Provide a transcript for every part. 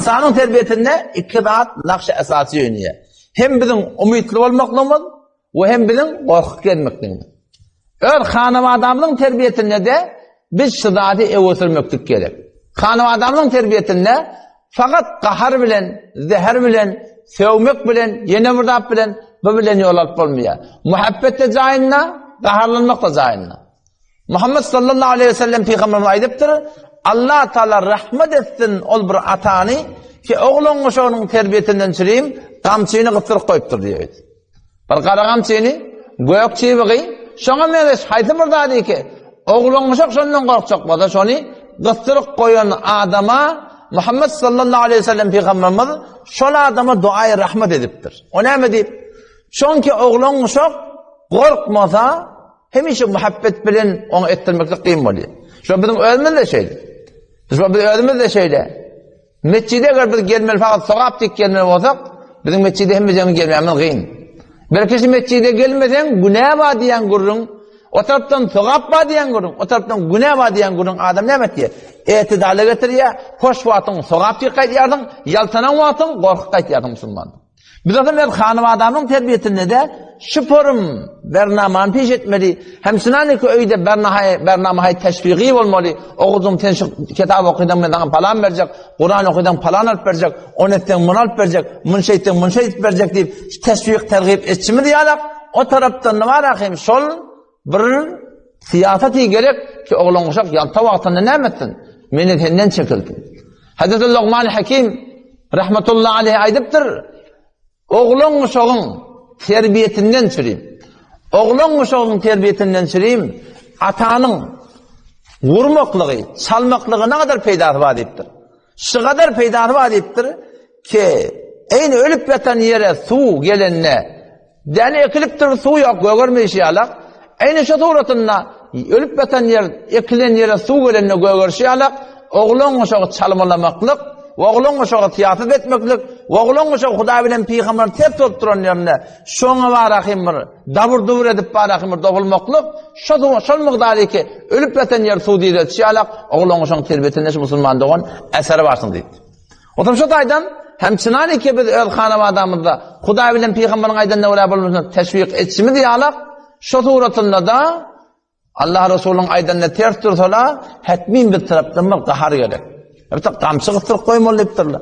Ynsanyň terbiýesinde iki zat nakşy esasy oýnaýar. Hem biziň umytly bolmaklygymyz we hem biziň gorkup gezmekligimiz. Öz hanawadamyzyň terbiýesinde-de biz şu zady öňe sürmeklik gerek. Hanawadamyzyň terbiýesinde fakat gahar bilen, zäher bilen, sögmek bilen, ýene bir zat bilen, bu bilen ýol alyp bolmaýar. Muhabbet-de jaýynda, gaharlanmak-da jaýynda. Muhammet sallallahu aleyhi ve sellem pygamberimiz aýdypdyr, Allah Taala rahmet etsin ol bir atany ki oglan guşagynyň terbiýesinden çürim gamçyny gysdyryp goýupdyr diýip. Bir gara gamçyny, gök çybygy, şoňa meňzeş haýsy bir zady ki oglan guşak şondan gorkjak bolsa şony gysdyryp goýan adama Muhammet sallallahu aleyhi ve sellem pygamberimiz şol adama duaý rahmet edipdir. O näme diýip? Çünki oglan guşak gorkmasa Hemişe muhabbet bilen oňa etdirmeklik kyn bolýar. Şo biziň özümiz-de şeýle. Şo biz özümiz-de şeýle. Metjide eger biz gelmeli fakat sogap diýip gelmeli bolsak, biziň metjide hemmejemiz gelmämiz kyn. Bir kişi metjide gelmeseň günä bar diýen gürrüň, o tarapdan sogap bar diýen gürrüň, o tarapdan günä bar diýen gürrüň adam näme etýär? Etidala getirýär, hoş wagtyň sogap diýip gaýdýarsyň, ýaltanan wagtyň gorkup gaýtýarsyň musulman. Biz adam öz hanybadamyň terbiýesinde-de şu forum bernamany peş etmeli. Hem şunaniki öýde bernahay bernamahay teşwigy bolmaly. Oguzum sen şu kitap okydaň men saňa palan berjek, Kuran okydaň palan alyp berjek, ony etseň muny alyp berjek, muny şeýtseň muny şeýdip berjek diýip şu teşwik tergip etşimiz ýalak. O tarapdan bar ahim şol bir syýasaty gerek ki oglan uşak ýalta wagtynda näme etsin? Meni senden çekilsin. Hazreti Lukman Hakim rahmetullahi aleyh aýdypdyr, Oglan uşagyň terbiýesinden çürim. Oglan uşagyň terbiýesinden çürim, atanyň gurmaklygy, çalmaklygy ne kadar peýdasy bar diýipdir. Şu kadar peýdasy bar diýipdir ki, eýni ölüp ýatan ýere suw gelende Däne ekilipdir, suw ýok, gögermeýşi ýalak. Eýni şo suratynda ölüp ýatan ýer, ekilen ýere suw gelende gögerişi ýalak, oglan uşagy çalmalamaklyk, oglan uşagy syýasat etmeklik, oglan uşagy Hudaý bilen pygamber ters bolup duran ýerinde şoňa barahym bir dabur-dubur edip barahym bir dogulmaklyk, şo şol mugdary ki, ölüp ýatan ýer suw diýilişi ýalak, oglan uşagyň terbiýesinde şu musulman dogan eseri barsyn diýdi. Otam şo taýdan hem çynanyki biz öz hanabadamyzda Hudaý bilen pygamberiň aýdanyna görä bolmasyna teşwik etşimiz ýalak, şo suratynda-da Allah Resulynyň aýdanyna ters dursala, hetmin biz tarapdan bir gahar gerek. Bir gamçy gysdyryp goýmaly diýipdirler.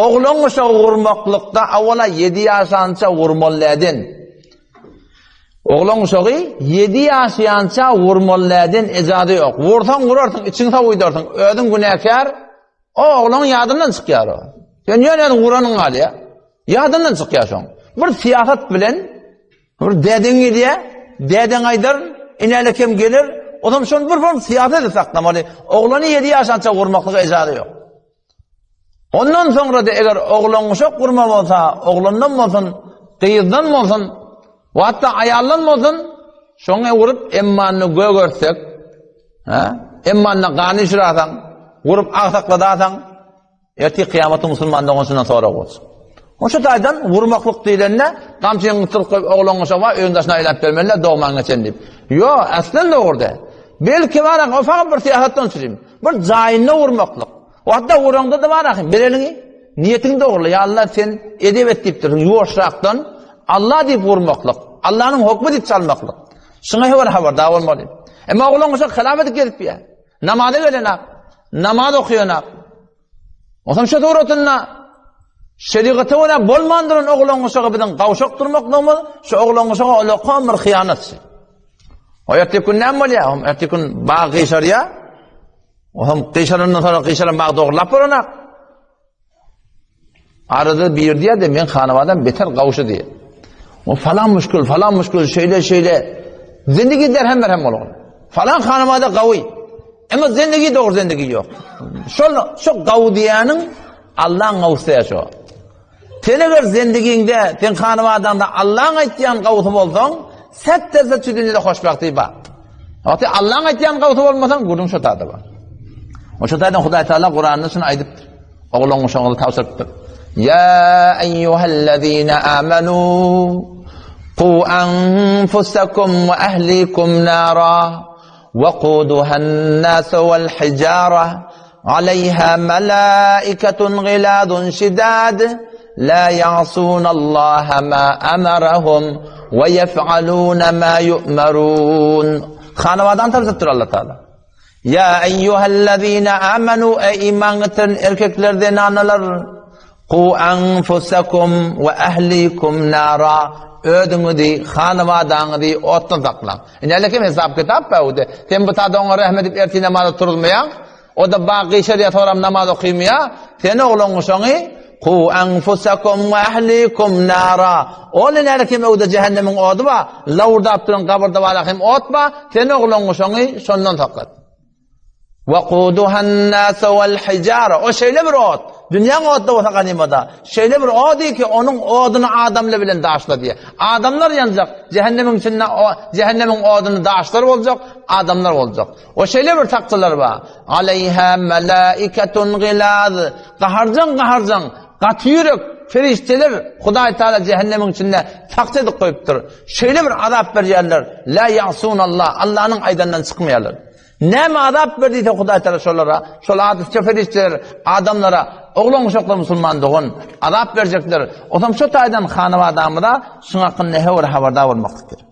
Oglan uşagy gurmaklykda awala 7 ýaşança gurmaly däden. Oglan uşagy 7 ýaşaýança gurmaly däden ejazy ýok. Vursaň vurarsyň, içiňi sowudarsyň, özüň günäkär. O oglan ýadyndan çykýar o. Sen ýöne ýöne uranyň galýar. Ýadyndan çykýar şoň. Bir syýasat bilen bir dädeň gelýär, dädeň aýdar, inäle kem geler. Onam şony bir bir syýasat edip saklamaly. Oglany 7 ýaşança urmaklyga ejaza ýok. Ondan soňra da eger oglan uşak gurma bolsa, oglandan bolsun, gyzdan bolsun, we hatda aýaldan bolsun, şoňa urup emmanyny gögersek, Ha? Emmanyna gany şurasaň, urup agsakladasaň, ertir kyýamatda musulman dogan şundan sorag bolsun. Oşa taýdan vurmaklyk diýlende, gamçyny gysyryp goýup oglan goşa bar, öýüň daşyna aýlap bermeliler, dogman geçen diýip. Ýo, aslen dogry däl. Belki bar, o fakat bir syýasatdan çürim. Bir jaýynda vurmaklyk. O hatda vuraňda da bar ahim, bir eliňi niýetiň dogry. Ya Allah sen edep et diýipdirsiň, ýuwaşrakdan Allah diýip vurmaklyk. Allah'yň hukmy diýip çalmaklyk. Şuňa hewer habardar bolmaly. Emma oglan guşak helap edip gezip ýa. Namaza gelenak, namaz okuýanak. Onsoň şu suratynda şerigata görä bolman duran oglan guşagy biziň gawşak durmaklygymyz, şu oglan guşaga ulakam bir hyýanatçy. O erteki gün näme bolýar? O erteki gün bag gyşarýar. Oňam gyşarandan soňra gyşaran bag dogrulap boranak. Arada bir diýer de men hanawadan beter gawşy diýer. O falan müşkül, falan müşkül, şeýle şeýle. Zindigi derhem berhem bolar. Falan hanawada gawy. Emma zindigi dogry zindigi ýok. Şol şo gawy diýeniň Allah'ın gawusy şo. Sen eger zindigiňde, sen hanawadanda Allah'ın aýtýan gawusy bolsaň, set derse şu dünýede hoşbagty bar. Wagty Allah'ın aýtýan gawusy bolmasaň, gürrüň şo taýda bar. O şo taýdan Hudaý Taala Kuranda şuny aýdypdyr. Oglan uşagyny tabşyrypdyr. Ýa eýýuhellezine amanu qu anfusakum we ahlikum nara we quduhan nas wal hijara. Aleýha melaiketun gilazun şidad la ya'sunallaha ma amarahum we yef'aluna ma yu'marun. Hanawadan tabşyrypdyr Allah Taala. Ýa eýýuhellezine amanu eý iman getiren erkekler zenanalar ku anfusakum we ahlikum nara özüňizi hanawadaňyzy otdan saklaň. Indi hele kim hesap kitap bäwde. Sen bu tada oňa rehmet edip ertir namaza turuzmaýaň. O da bag gyşar ýa soram namaz okymýa. Sen oglan guşaňy ku anfusakum we ahlikum nara. Ol indi kim öwde cehennemiň ody ba, lawurdap duran gabyrda bara hem ot ba, sen oglan guşaňy şondan saklat. Waquduhan-nas wal-hijara. O şeýle bir ot, dünýäň ody bolsa ganymada. Şeýle bir ody ki, onuň oduny adamlar bilen daşlar diýe. Adamlar ýanjak, cehennemiň içinde o cehennemiň oduny daşlar boljak, adamlar boljak. O şeýle bir takçylar bar. Aleýha melaiketun gilaz. Gaharjaň gaharjaň, gaty ýürek perişdeler Hudaý Taala cehennemiň içinde takça edip goýupdyr. Şeýle bir azap berýärler. La ýasunallah. Allanyň aýdanyndan çykmaýarlar. Näme azap ber diýse Hudaý Taala şolara, şol adysça perişdeler adamlara, oglan uşaklar musulman dogan azap berjekler. Otam şo taýdan hanabadamyza şuň hakynda her bir habardar bolmaklyk gerek.